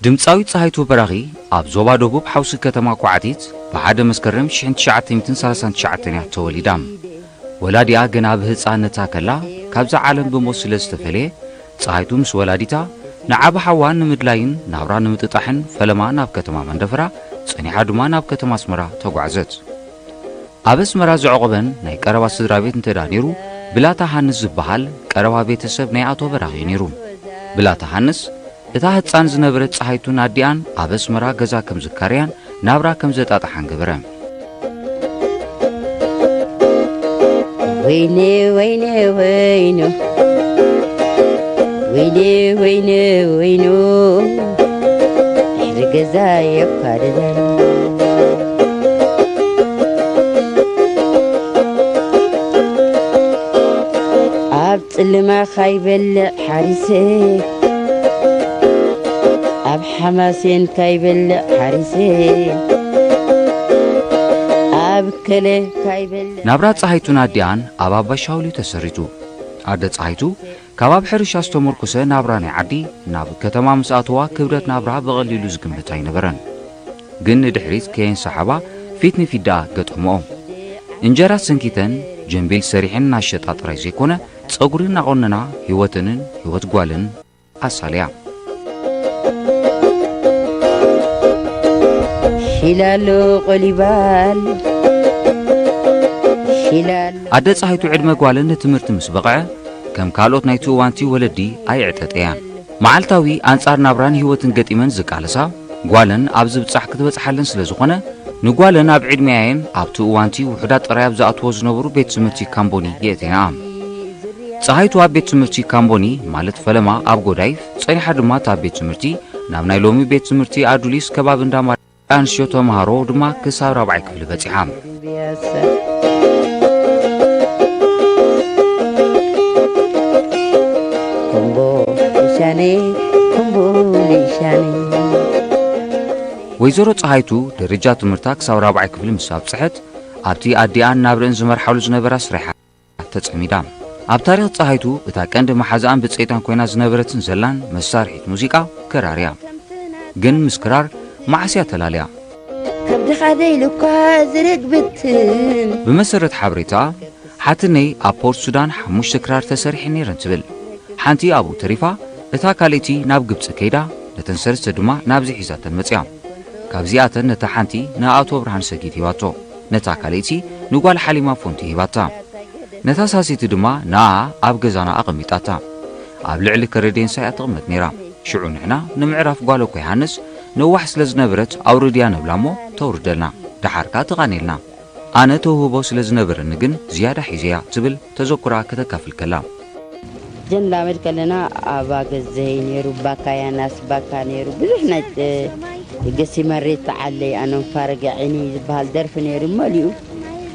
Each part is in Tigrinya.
ድምጻዊት ጸሃይቱ በራኺ ኣብ ዞባ ደቡብ ሓውሲ ከተማ ኳዕቲት ብ ሓደ መስከረም ሽሕን ትሽዓተ ሚእትን ሰላሳን ትሽዓተን እያ ተወሊዳ። ወላዲኣ ገና ብህጻንነታ ከላ ካብዛ ዓለም ብሞት ስለ ዝተፈልየ፣ ጸሃይቱ ምስ ወላዲታ ንዓቢ ሓዋ ንምድላይን ናብራ ንምጥጣሕን ፈለማ ናብ ከተማ መንደፈራ፣ ጸኒሓ ድማ ናብ ከተማ ኣስመራ ተጓዕዘት። ኣብ ኣስመራ ዘዕቆበን ናይ ቀረባ ስድራ ቤት እንተ ደኣ ነይሩ፣ ብላታ ሃንስ ዝበሃል ቀረባ ቤተሰብ ናይ ኣቶ በራኺ እዩ ነይሩ። ብላታ ሃንስ እታ ህጻን ዝነበረት ጸሃይቱን ኣዲኣን ኣብ ኣስመራ ገዛ ከም ዝካረያን ናብራ ከም ዘጣጥሓን ገበረ። ወይኔ ወይኔ ወይኑ፣ ወይኔ ወይኔ ወይኑ፣ ድሕሪ ገዛ የኳድደን። ኣብ ጽልማ ካይበልዕ ሓሪሰ፣ ኣብ ሓማሴን ካይበልዕ ሓሪሰ፣ ኣብ ከለ ካይበልዕ ናብራ ጸሃይቱን ኣዲኣን ኣብ ኣባሻውል እዩ ተሰሪቱ። ኣደ ጸሃይቱ ካብ ኣብ ሕርሻ ዝተመርኮሰ ናብራ ናይ ዓዲ ናብ ከተማ ምስ ኣተዋ ክብደት ናብራ ብቐሊሉ ዝግምት ኣይነበረን። ግን ንድሕሪት ከየንሰሓባ ፊት ንፊት ደኣ ገጠምኦ። እንጀራ ሰንኪተን ጀንቤል ሰሪሐን እናሸጣ ጥራይ ዘይኮነ፣ ጸጉሪ እናቖነና ህይወተንን ህይወት ጓልን ኣሳልያ። ሺላሎ ቆሊባል፣ ሺላሎ ኣደ ጸሃይቱ ዕድመ ጓለን ንትምህርቲ ምስ በቕዐ፣ ከም ካልኦት ናይቲ እዋንቲ ወለዲ ኣየዕጠጠያን። መዓልታዊ ኣንጻር ናብራን ህይወትን ገጢመን ዝቃለሳ፣ ጓለን ኣብ ዝብጻሕ ክትበጽሓለን ስለ ዝኾነ፣ ንጓለን ኣብ ዕድሜኣየን ኣብቲ እዋንቲ ውሑዳት ጥራይ ኣብ ዝኣትዎ ዝነበሩ ቤት ትምህርቲ ካምቦኒ የእተያኣ። ጸሃይቱ ኣብ ቤት ትምህርቲ ካምቦኒ፣ ማለት ፈለማ ኣብ ጎዳይፍ፣ ጸኒሓ ድማ እታ ቤት ትምህርቲ ናብ ናይ ሎሚ ቤት ትምህርቲ ኣዱሊስ ከባቢ እንዳ ማርያ ኣንስትዮ ተምሃሮ ድማ ክሳብ ራብዓይ ክፍሊ በጺሓ። ኮምቦ ሊሻኔ፣ ኮምቦ ሊሻኔ። ወይዘሮ ጸሃይቱ ደረጃ ትምህርታ ክሳብ ራብዓይ ክፍሊ ምስ ኣብጽሐት፣ ኣብቲ ኣዲኣን ናብርአን ዝመርሓሉ ዝነበራ ስራሓ ተጸሚዳ። ኣብ ታሪኽ ጸሃይቱ እታ ቀንዲ መሓዛኣን ብጸይታን ኮይና ዝነበረትን ዘላን መሳርሒት ሙዚቃ ክራር እያ። ግን ምስ ክራር መዓስ እያ ተላልያ? ከብድኻ ደይሉ እኳ ዝርግ ብትን። ብመሰረት ሓበሬታ፣ ሓትነይ ኣብ ፖርት ሱዳን ሓሙሽተ ክራር ተሰሪሐን ነይረን ትብል። ሓንቲ ኣብኡ ተሪፋ፣ እታ ካልኣይቲ ናብ ግብጺ ከይዳ፣ ነተን ሰለስተ ድማ ናብዚ ሒዛተን መጽያ። ካብዚኣተን ነታ ሓንቲ ንኣቶ ብርሃን ሰጊድ ሂባቶ፣ ነታ ካልኣይቲ ንጓል ሓሊማ ፎንቲ ሂባታ። ነታ ሳልሰይቲ ድማ ንኣ ኣብ ገዛና ኣቐሚጣታ። ኣብ ልዕሊ ከረዴንሳ እያ ትቕመጥ ነይራ። ሽዑ ንሕና ንምዕራፍ ጓል እኮ ይሃንስ ነዋሕ ስለ ዝነበረት ኣውርድያ ንብላ እሞ ተውርደልና፣ ደሓር ከኣ ትቓንየልና። ኣነ ተውህቦ ስለ ዝነበረኒ ግን ዝያዳ ሒዘያ ትብል ተዘክሮኣ ከተካፍል ከላ። ጀን ላመድ ከለና ኣባ ገዘይ ነይሩ፣ ባካ ያናስ ባካ ነይሩ፣ ብዙሕ ናይ፣ እ፣ ገሲ መሬት ተዓለይ ኣነም ፋረገ ዒኒ ዝበሃል ደርፊ ነይሩ መሊኡ።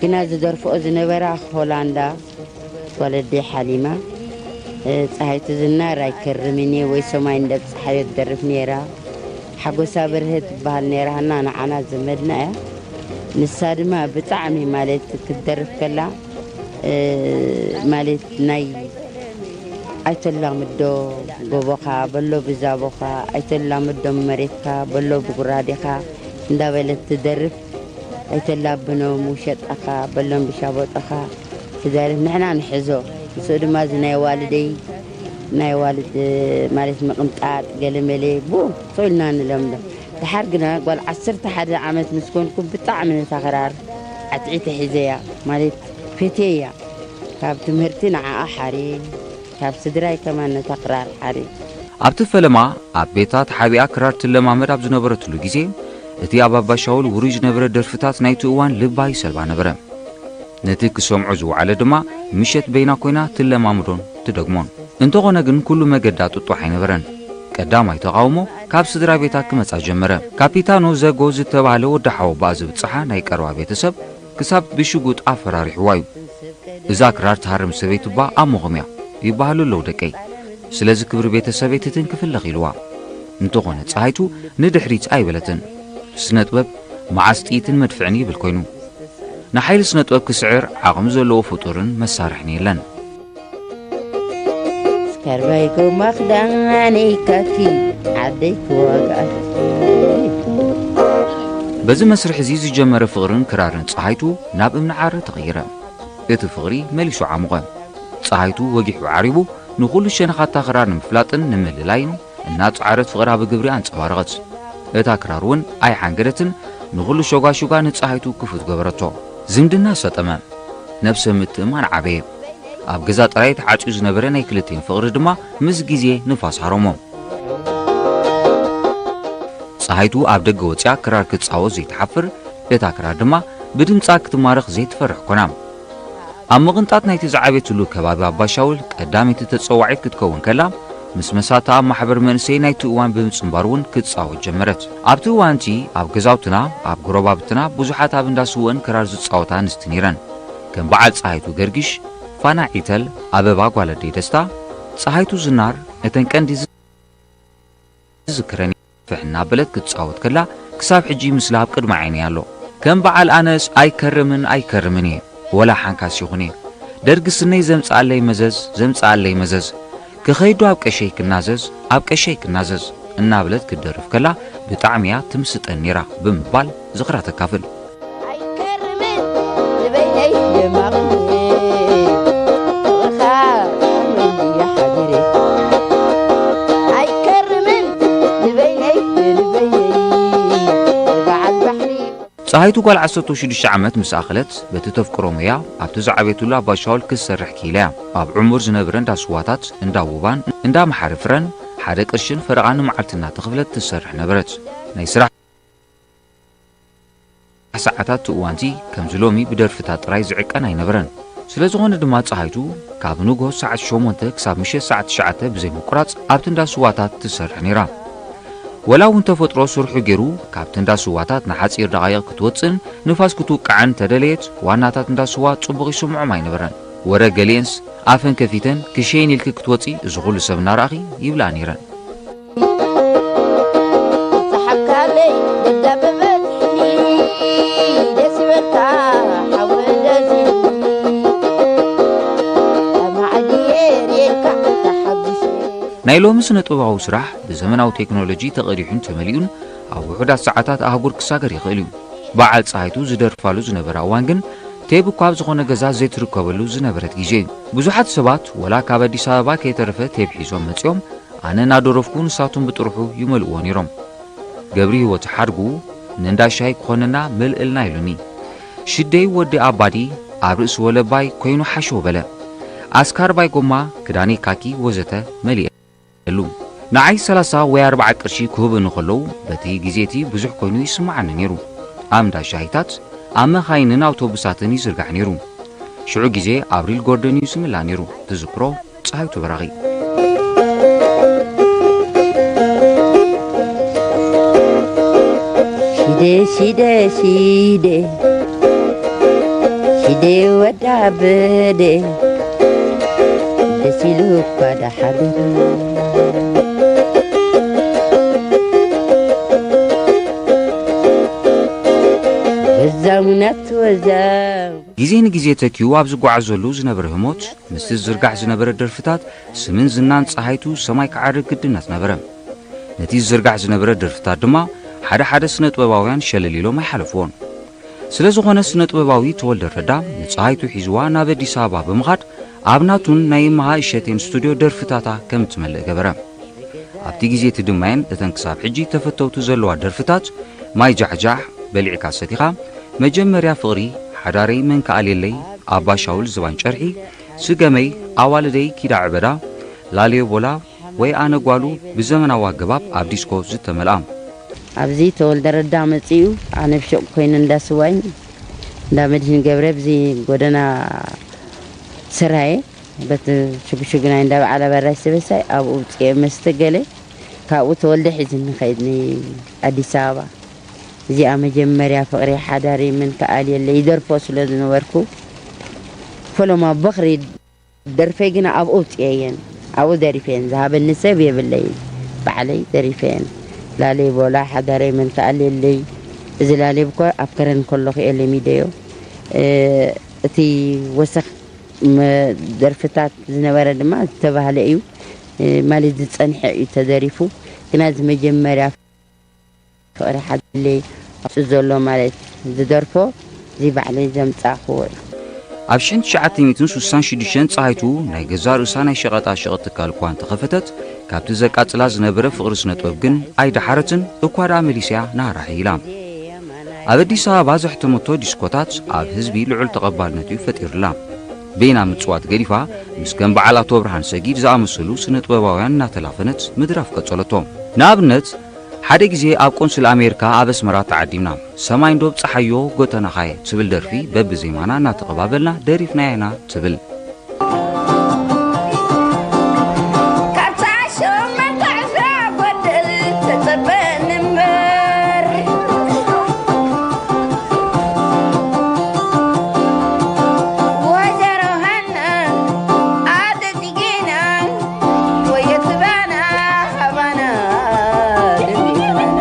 ግና ዝደርፍኦ ዝነበራ ሆላንዳ ጓለደይ ሓሊማ፣ እ፣ ጸሃይቱ ዝናር ኣይከርምን እየ ወይ ሰማይ እንደብጽሓዮ ትደርፍ ነይራ። ሓጎሳ በርሀ ትበሃል ነይራ፣ ሃና ንዓና ዘመድና እያ። ንሳ ድማ ብጣዕሚ ማለት ክትደርፍ ከላ፣ እ፣ ማለት ናይ ኣይተላምዶ ጎቦኻ በሎ ብዛቦኻ፣ ኣይተላምዶ መሬትካ በሎ ብጉራዴኻ እንዳበለት ትደርፍ። ኣይተላብኖም ውሸጣኻ በሎም ብሻቦጣኻ ትደርፍ። ንሕና ንሕዞ። ንሱ ድማ እዚ ናይ ዋልደይ፣ ናይ ዋልድ ማለት ምቕንጣጥ ገለመለ ብኡ ጾኢልና ንለምዶ። ደሓር ግና ጓል ዓሰርተ ሓደ ዓመት ምስ ኮንኩ ብጣዕሚ ነታ ክራር ዓትዒተ ሒዘያ፣ ማለት ፈትየያ። ካብ ትምህርቲ ንዓኣ ሓርየ፣ ካብ ስድራይ ከማን ነታ ክራር ሓርየ። ኣብቲ ፈለማ ኣብ ቤታ ተሓቢኣ ክራር ትለማመድ ኣብ ዝነበረትሉ ግዜ፣ እቲ ኣብ ኣባ ሻውል ውሩይ ዝነበረ ደርፍታት ናይቲ እዋን ልባ ይሰልባ ነበረ። ነቲ ክሰምዖ ዝወዓለ ድማ ምሸት በይና ኮይና ትለማምዶን ትደግሞን። እንተኾነ ግን ኩሉ መገዳ ጥጡሕ ኣይነበረን። ቀዳማይ ተቓውሞ ካብ ስድራ ቤታ ክመጻ ጀመረ። ካፒታኖ ዘጎ ዝተባህለ ወዲ ሓወቦኣ ዝብጽሓ ናይ ቀረባ ቤተሰብ ክሳብ ብሽጉጥ ኣፈራሪሕዋ እዩ። "እዛ ክራር ትሃርም ሰበይቲ እባ ኣሞኹም እያ" ይበሃሉ ኣለዉ ደቀይ። ስለዚ ክብሪ ቤተሰበይ ትትንክፍለኽ ኢልዋ። እንተኾነ ጸሃይቱ ንድሕሪት ኣይበለትን። ስነ ጥበብ መዓስ ጥይትን መድፍዕን ይብል ኮይኑ። ንሓይሊ ስነ ጥበብ ክስዕር ዓቕሚ ዘለዎ ፍጡርን መሳርሕን የለን። ከርባይ ጎማ ክዳነይ ካኪ ዓደይ ክዋጋኣት። በዚ መስርሕ እዚ ዝጀመረ ፍቕርን ክራርን ጸሃይቱ ናብ እምኒ ዓረ ተቐይረ። እቲ ፍቕሪ መሊሱ ዓሙቐ። ጸሃይቱ ወጊሑ ዓሪቡ ንኹሉ ሸነኻታ ክራር ንምፍላጥን ንምልላይን እናጸዓረት ፍቕራ ብግብሪ ኣንጸባረቐት። እታ ክራር እውን ኣይሓንገደትን፣ ንኹሉ ሸጓሹጋ ንጸሃይቱ ክፉት ገበረቶ። ዝምድና ሰጠመ። ነብሰ ምትእማን ዓበየ። ኣብ ገዛ ጥራይ ተዓጽዩ ዝነበረ ናይ ክልቲኦም ፍቕሪ ድማ ምስ ግዜ ንፋስ ሃረሞ። ጸሃይቱ ኣብ ደገ ወጺኣ ክራር ክትጻወት ዘይትሓፍር፣ እታ ክራር ድማ ብድምጻ ክትማረኽ ዘይትፈርሕ ኮና። ኣብ ምቕንጣጥ ናይቲ ዝዓበየትሉ ከባቢ ኣባሻውል ቀዳመይቲ ተጸዋዒት ክትከውን ከላ፣ ምስ መሳታ ኣብ ማሕበር መንእሰይ ናይቲ እዋን ብምጽንባር እውን ክትጻወት ጀመረት። ኣብቲ እዋን እቲ ኣብ ገዛውትና፣ ኣብ ጎረባብትና ብዙሓት ኣብ እንዳ ስወእን ክራር ዝጻወታ ኣንስቲ ነይረን። ከም በዓል ጸሃይቱ ገርጊሽ፣ ፋና ዒተል፣ ኣበባ ጓለደይ ደስታ፣ ጸሃይቱ ዝናር እተን ቀንዲ ዝዝክረን እየ። ፍሕ እናበለት ክትጻወት ከላ ክሳብ ሕጂ ምስላ ኣብ ቅድሚ ዓይነይ ኣሎ። ከም በዓል ኣነስ ኣይከርምን ኣይከርምን እየ፣ ወላ ሓንካስ ይኹን እየ። ደርጊ ስነይ ዘምጽኣለይ መዘዝ፣ ዘምጽኣለይ መዘዝ። ክኸይዶ ኣብ ቀሸይ ክናዘዝ፣ ኣብ ቀሸይ ክናዘዝ እናበለት ክትደርፍ ከላ ብጣዕሚ እያ ትምስጠን ነይራ ብምባል ዝኽራ ተካፍል። ኣይከርምን ንበይነይ የማቕኒ ፍቕርኻ መሊያ ሓዲረ ኣይከርምን ንበይነይ ንበይነይ በዓል ባሕሪ ጸሃይቱ ጓል ዓሰርተ ሽዱሽተ ዓመት ምስ ኣኸለት፣ በቲ ተፍቅሮ ሞያ ኣብቲ ዝዓበየትሉ ኣባሻውል ክትሰርሕ ክኢላ እያ። ኣብ ዕሙር ዝነበረ እንዳ ስዋታት፣ እንዳ ውባን እንዳ መሓሪ ፍረን ሓደ ቅርሽን ፈረቓ ንመዓልቲ እናተኸፍለት ትሰርሕ ነበረት። ናይ ስራሕ ሰዓታት እቲ እዋንቲ ከምዚ ሎሚ ብደርፍታት ጥራይ ዝዕቀን ኣይነበረን። ስለ ዝኾነ ድማ ጸሃይቱ ካብ ንግሆ ሰዓት ሸሞንተ ክሳብ ምሸት ሰዓት ትሽዓተ ብዘይ ምቁራጽ ኣብቲ እንዳ ስዋታት ትሰርሕ ነይራ። ወላ እውን ተፈጥሮ ስርሑ ገይሩ ካብቲ እንዳ ስዋታት ንሓጺር ደቓይቕ ክትወጽእን ንፋስ ክትውቃዕን እንተደለየት፣ ዋናታት እንዳ ስዋ ጽቡቕ ይስምዖም ኣይነበረን። ወረ ገሊኤንስ ኣፈን ከፊተን ክሸይን ኢልኪ ክትወጺ እዚ ኹሉ ሰብ እናረኣኺ ይብልኣ ነይረን። ሰሓብካለይ ደብዳበ በጽሕኒ ደስ ይበልካ ሓወለዚ ኣማዕድየ ርየካ ተሓጒሰ ናይ ሎሚ ስነ ጥበባዊ ስራሕ ብዘመናዊ ቴክኖሎጂ ተቐዲሑን ተመሊኡን ኣብ ውሑዳት ሰዓታት ኣህጉር ክሳገር ይኽእል እዩ። በዓል ጸሃይቱ ዝደርፋሉ ዝነበረ እዋን ግን ቴብ እኳ ኣብ ዝኾነ ገዛ ዘይትርከበሉ ዝነበረት ግዜ እዩ። ብዙሓት ሰባት ወላ ካብ ኣዲስ ኣበባ ከይተረፈ ቴብ ሒዞም መጺኦም ኣነ እናደረፍኩ ንሳቶም ብጥርሑ ይመልእዎ ነይሮም። ገብሪ ህይወት ሓድጉ ንእንዳ ሻሂ ክኾነና መልእልና ኢሉኒ። ሽደይ ወዲ ኣባዲ ኣብ ርእሲ ወለባይ ኮይኑ ሓሸው በለ። ኣስካርባይ ጎማ ክዳነይ ካኪ ወዘተ መሊኤ ሉ ንዓይ ሰላሳ ወይ ኣርብዓ ቅርሺ ክህቡኒ ከለዉ በቲ ግዜ እቲ ብዙሕ ኮይኑ ይስምዓኒ ነይሩ። ኣብ እንዳ ሻሂታት ኣብ መኻይንን ኣውቶቡሳትን ይዝርጋሕ ነይሩ። ሽዑ ግዜ ኣብ ሪል ጎርደን እዩ ዝምላእ ነይሩ። ትዝክሮ ጸሃይቱ በራኺ። ሽደ ሽደ ሽደ ሽደ ወዳ በደ ደስ ኢሉ እኳ ዳሓደ ወዛሙናት ወዛም ግዜ ንግዜ ተኪኡ ኣብ ዝጓዓዘሉ ዝነበረ ህሞት ምስቲ ዝዝርጋሕ ዝነበረ ደርፍታት ስምን ዝናን ጸሃይቱ ሰማይ ክዓርግ ግድነት ነበረ። ነቲ ዝዝርጋሕ ዝነበረ ደርፍታት ድማ ሓደ ሓደ ስነ ጥበባውያን ሸለል ኢሎም ኣይሓለፍዎን። ስለ ዝኾነ ስነ ጥበባዊ ተወልደ ረዳ ንጸሃይቱ ሒዝዋ ናብ ኣዲስ ኣበባ ብምኻድ ኣብ ናቱን ናይ እምሃ እሸቴን ስቱድዮ ደርፍታታ ከም እትመልእ ገበረ። ኣብቲ ግዜ እቲ ድማ እየን እተን ክሳብ ሕጂ ተፈተውቲ ዘለዋ ደርፍታት ማይ ጃሕጃሕ፣ በሊዕካ ሰቲኻ፣ መጀመርያ ፍቕሪ፣ ሓዳረይ መን ክኣልየለይ፣ ኣባ ሻውል ዝባን ጨርሒ፣ ስገመይ፣ ኣዋልደይ ኪዳ ዕበዳ፣ ላልዮ ቦላ ወይ ኣነ ጓሉ ብዘመናዊ ኣገባብ ኣብ ዲስኮ ዝተመልኣ። ኣብዚ ተወልደ ረዳ መጺኡ ኣነ ብሸቕ ኮይኑ እንዳ ስዋኝ እንዳ መድህን ገብረ ብዚ ጎደና ሰራየ በቲ ሽጉሽጉ ናይ እንዳ በዓል ኣበራሽ ሰበሳይ ኣብኡ ውፅኤ መስተ ገለ ካብኡ ተወልደ ሒዝኒ ኸይድኒ ኣዲስ ኣበባ። እዚኣ መጀመርያ ፍቕሪ ሓዳሪ ምን ከኣልየለ ይደርፎ ስለ ዝነበርኩ ፈለማ በኽሪ ደርፈይ ግና ኣብኡ ውፅኤየን ኣብኡ ደሪፈየን ዝሃበኒ ሰብ የብለይን ባዕለይ ደሪፈየን። ላለይ ቦላ ሓዳረይ ምን ከኣልየለይ እዚ ላለይ ብኮ ኣብ ከረን ከለኹ እየ ለሚደዮ። እቲ ወሰኽ ደርፍታት ዝነበረ ድማ ዝተባህለ እዩ። ማለት ዝጸንሐ እዩ ተደሪፉ። ግና እዚ መጀመርያ ፍቕሪ ሓዘለይ ኣብሱ ዘሎ ማለት ዝደርፎ እዚ ባዕለይ ዘምጻእክዎ እዩ። ኣብ ሽሕን ትሽዓተ ሚእትን ስሳን ሽዱሽተን ጸሃይቱ ናይ ገዛእ ርእሳ ናይ ሸቐጣ ሸቐጥ ትካል እኳ እንተኸፈተት፣ ካብቲ ዘቃጽላ ዝነበረ ፍቕሪ ስነ ጥበብ ግን ኣይደሓረትን፣ እኳ ደኣ መሊስያ ናህራ ሕይላ። ኣብ ኣዲስ ኣበባ ዘሕተመቶ ዲስኮታት ኣብ ህዝቢ ልዑል ተቐባልነት እዩ ፈጢሩላ። ቤና ምጽዋት ገዲፋ፣ ምስ ከም በዓል ኣቶ ብርሃን ሰጊድ ዝኣመሰሉ ስነ ጥበባውያን እናተላፈነት ምድራፍ ቀጸለቶ። ንኣብነት፣ ሓደ ግዜ ኣብ ቆንስል ኣሜሪካ ኣብ ኣስመራ ተዓዲምና፣ "ሰማይ እንዶ ብጽሓዮ ጎተናኻየ" ትብል ደርፊ በብዜማና እናተቐባበልና ደሪፍናያ ኢና ትብል። ካብታ ሸመንተ ዕስራ ጎድል ተጸበኒ እምበር፣ ወይዘሮ ሃና ኣደጺጌና ወየትባና ሃባና ደሚቕና።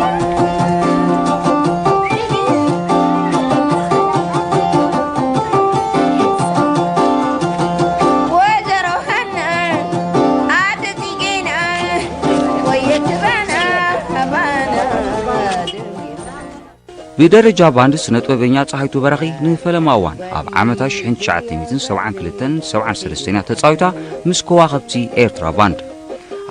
ወይዘሮ ሃና ኣደጺጌና ወየትባና ሃባና ደሚቕና። ብደረጃ ባንድ ስነ ጥበበኛ ጸሃይቱ በራኺ ንፈለማ እዋን ኣብ ዓመታት ሽሕን ትሽዓተ ሚእትን ሰብዓን ክልተን ሰብዓን ሰለስተን እያ ተጻዊታ ምስ ከዋኽብቲ ኤርትራ ባንድ።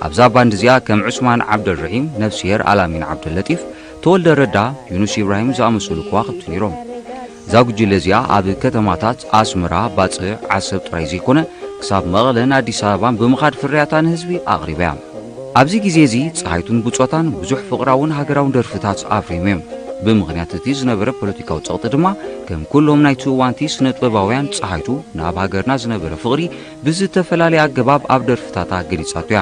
ኣብዛ ባንድ እዚኣ ከም ዑስማን ዓብደልረሒም፣ ነፍስሄር ኣላሚን ዓብደለጢፍ፣ ተወልደ ረዳ፣ ዩኑስ ኢብራሂም ዝኣመሰሉ ከዋኽብቲ ነይሮም። እዛ ጉጅለ እዚኣ ኣብ ከተማታት ኣስመራ፣ ባጽዕ፣ ዓሰብ ጥራይ ዘይኮነ ክሳብ መቐለን ኣዲስ ኣበባን ብምኻድ ፍርያታ ንህዝቢ ኣቕሪባ እያ። ኣብዚ ግዜ እዚ ጸሃይቱን ብጾታን ብዙሕ ፍቕራውን ሃገራውን ደርፍታት ኣፍሪዮም እዮም። ብምኽንያት እቲ ዝነበረ ፖለቲካዊ ጸቕጢ ድማ ከም ኩሎም ናይቲ እዋንቲ ስነ ጥበባውያን ጸሃይቱ ናብ ሃገርና ዝነበረ ፍቕሪ ብዝተፈላለየ ኣገባብ ኣብ ደርፍታታ ገሊጻቶ እያ።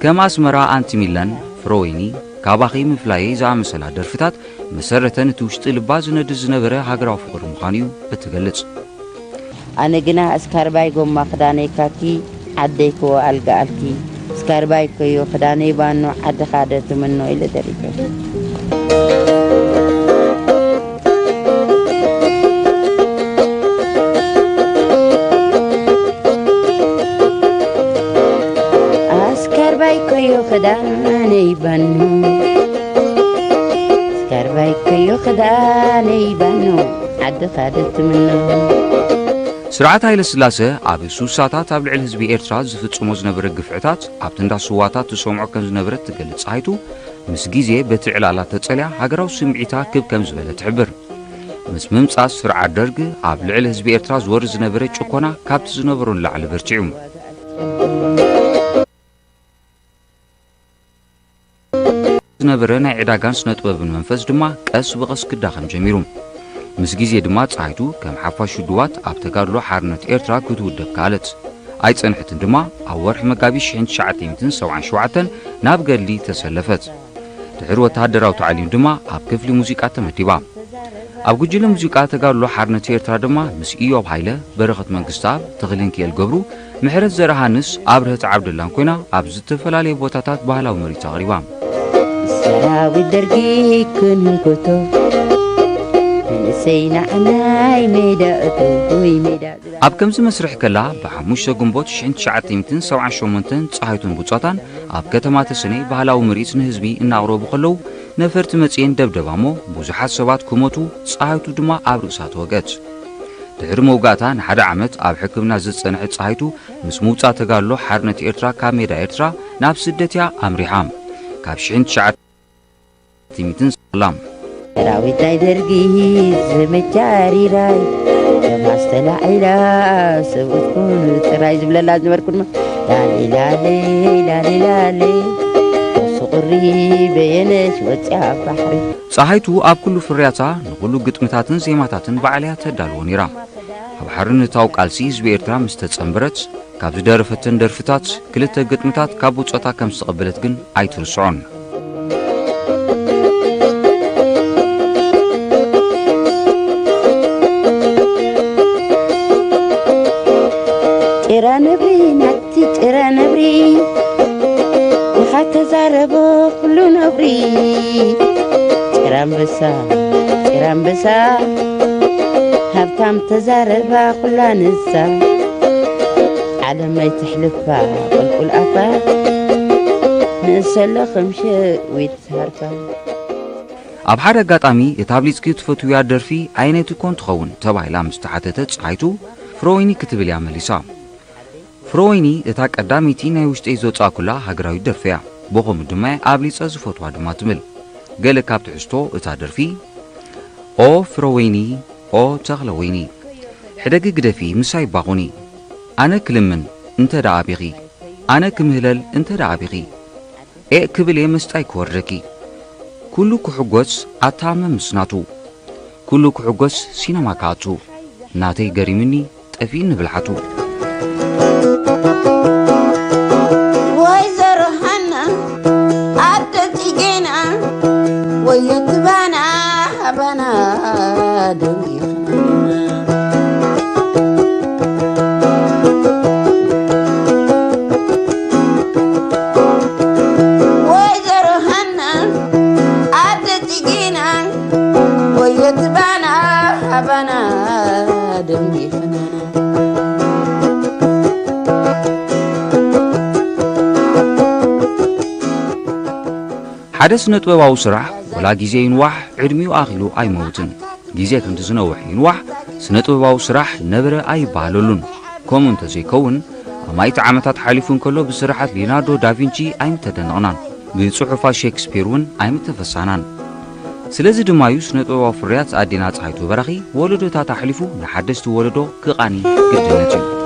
ከም ኣስመራ ኣንቲ ሚላን ፍረወይኒ፣ ካባኺ ምፍላየይ ዝኣመሰላ ደርፍታት መሰረተን እቲ ውሽጢ ልባ ዝነድድ ዝነበረ ሃገራዊ ፍቕሪ ምዃኑ እዩ እትገልጽ። ኣነ ግና እስካርባይ ጎማ ክዳነይ ካኪ ዓደይ ክዎ ኣልጋ ኣልኪ እስካርባይ ኮዮ ክዳነይ ባኖ ዓድኻ ዶ ትምኖ ኢለ ደሪፈ። ኣስካርባይ ኮዮ ክዳነይ ባኖ እስካርባይ ኮዮ ክዳነይ ባኖ ዓድኻ ዶ ትምኖ። ስርዓት ሃይለ ስላሰ ኣብ ሱሳታት ኣብ ልዕሊ ህዝቢ ኤርትራ ዝፍጽሞ ዝነበረ ግፍዕታት ኣብቲ እንዳ ስዋታት ትሰምዖ ከም ዝነበረት ትገልጽ ጸሃይቱ፣ ምስ ግዜ በቲ ዕላላ ተጸልያ ሃገራዊ ስምዒታ ክብ ከም ዝበለ ትሕብር። ምስ ምምጻእ ስርዓት ደርግ ኣብ ልዕሊ ህዝቢ ኤርትራ ዝወርድ ዝነበረ ጭኮና ካብቲ ዝነበሮ ንላዕሊ በርቲዑ። ዝነበረ ናይ ዕዳጋን ስነ ጥበብን መንፈስ ድማ ቀስ ብቐስ ክዳኸም ጀሚሩ። ምስ ግዜ ድማ ጸሃይቱ ከም ሓፋሽ ውድባት ኣብ ተጋድሎ ሓርነት ኤርትራ ክትውደብ ከኣለት። ኣይጸንሐትን ድማ ኣብ ወርሒ መጋቢት ሽሕን ትሽዓተ ሚእትን ሰብዓን ሸውዓተን ናብ ገድሊ ተሰለፈት። ድሕሪ ወተሃደራዊ ታዕሊም ድማ ኣብ ክፍሊ ሙዚቃ ተመዲባ። ኣብ ጉጅለ ሙዚቃ ተጋድሎ ሓርነት ኤርትራ ድማ ምስ ኢዮብ ሃይለ፣ በረኸት መንግስተኣብ፣ ተኽለንኪኤል ገብሩ፣ ምሕረት ዘርሃንስ፣ ኣብርሀት ዓብደላን ኮይና ኣብ ዝተፈላለየ ቦታታት ባህላዊ ምርኢት ኣቕሪባ። ሰራዊት ደርጊ ክንህንኮቶ መንእሰይ ንዓናይ ሜዳ እቶ ወይ ሜዳ ኣብ ከምዚ መስርሕ ከላ ብሓሙሽተ ግንቦት ሽሕን ትሽዓተ ሚእትን ሰብዓን ሸሞንተን ጸሃይቱን ብጾታን ኣብ ከተማ ተሰነይ ባህላዊ ምርኢት ንህዝቢ እናቕረቡ ከለዉ ነፈርቲ መጺኤን ደብደባ እሞ ብዙሓት ሰባት ክሞቱ ጸሃይቱ ድማ ኣብ ርእሳ ተወግአት። ድሕሪ መውጋእታ ንሓደ ዓመት ኣብ ሕክምና ዝጸንሐት ጸሃይቱ ምስ ምውጻእ ተጋድሎ ሓርነት ኤርትራ ካብ ሜዳ ኤርትራ ናብ ስደት እያ ኣምሪሓ። ካብ ሽሕን ትሽዓተ ሚእትን ሰላም ሰራዊት ናይ ደርጊ ዘመቻ ሪራይ ከማስ ተላዒላ ሰብኡት ኩኑ ጥራይ ዝብለላ ዝነበርኩ ድማ ላሌ ላሌ ላሌ ላሌ ነፍሲ ቁሪ በየነሽ ወፂኣ ኣብ ባሕሪ። ጸሃይቱ ኣብ ኩሉ ፍርያታ ንኹሉ ግጥምታትን ዜማታትን ባዕለያ ተዳልዎ ነይራ። ኣብ ሓርነታዊ ቃልሲ ህዝቢ ኤርትራ ምስ ተጸንበረት ካብ ዝደረፈተን ደርፍታት ክልተ ግጥምታት ካብ ብጾታ ከም ዝተቐበለት ግን ኣይትርስዖን። ጭራ ነብሪ ናቲ ጭራ ነብሪ ኢኻ ተዛረቦ ኩሉ ነብሪ። ጭራ ኣንበሳ ጭራ ኣንበሳ ሃብታም ተዛረባ ኩላ ንሳ። ዓለመይ ትሕልፋ ቁልቁል ኣፋ ንእሰለ ከም ሸዊት ሃርፋ። ኣብ ሓደ ኣጋጣሚ እታ ኣብሊጽኪ ትፈትውያ ደርፊ ኣየነይቲ ኮን ትኸውን ተባሂላ ምስ ተሓተተት ፀሓይቱ ፍሮወይኒ ክትብል እያ መሊሳ። ፍሮወይኒ እታ ቀዳመይቲ ናይ ውሽጠይ ዘውጻእኩላ ሃገራዊት ደርፊ እያ። ብኸምኡ ድማ ኣብሊጸ ዝፈትዋ ድማ ትብል። ገለ ካብ ትሕዝቶ እታ ደርፊ ኦ ፍሮወይኒ ኦ ተኽለ ወይኒ ሕደጊ ግደፊ ምሳይ ባኹኒ ኣነ ክልምን እንተ ደኣ ኣቢኺ ኣነ ክምህለል እንተ ደኣ ኣቢኺ ኤእ ክብል እየ መስጣይ ክወርደኪ ኩሉ ክሕጎስ ኣታ መምስ ናቱ ኩሉ ክሕጎስ ሲነማ ክኣቱ ናተይ ገሪምኒ ጠፊእኒ ብልሓቱ ወይዘሮ ሃና ኣደ ጽጌና ወየትባና ሃባና ደሚኽና ወይዘሮ ሃና ኣደ ጽጌና ወየትባና ሃባና ደሚኽና ሓደ ስነ ጥበባዊ ስራሕ ወላ ግዜ ይንዋሕ ዕድሚኡ ኣኺሉ ኣይመውትን። ግዜ ክንዲ ዝነውሕ ይንዋሕ ስነ ጥበባዊ ስራሕ ነበረ ኣይበሃለሉን። ከምኡ እንተዘይከውን ኣማኢት ዓመታት ሓሊፉ እንከሎ ብስርሓት ሊዮናርዶ ዳቪንቺ ኣይምተደነቕናን ብጽሑፋት ሼክስፒር እውን ኣይምተፈሳናን። ስለዚ ድማ እዩ ስነ ጥበባዊ ፍርያት ኣዴና ፀሓይቱ በራኺ ወለዶታት ኣሕሊፉ ንሓደስቲ ወለዶ ክቓኒ ግድነት እዩ።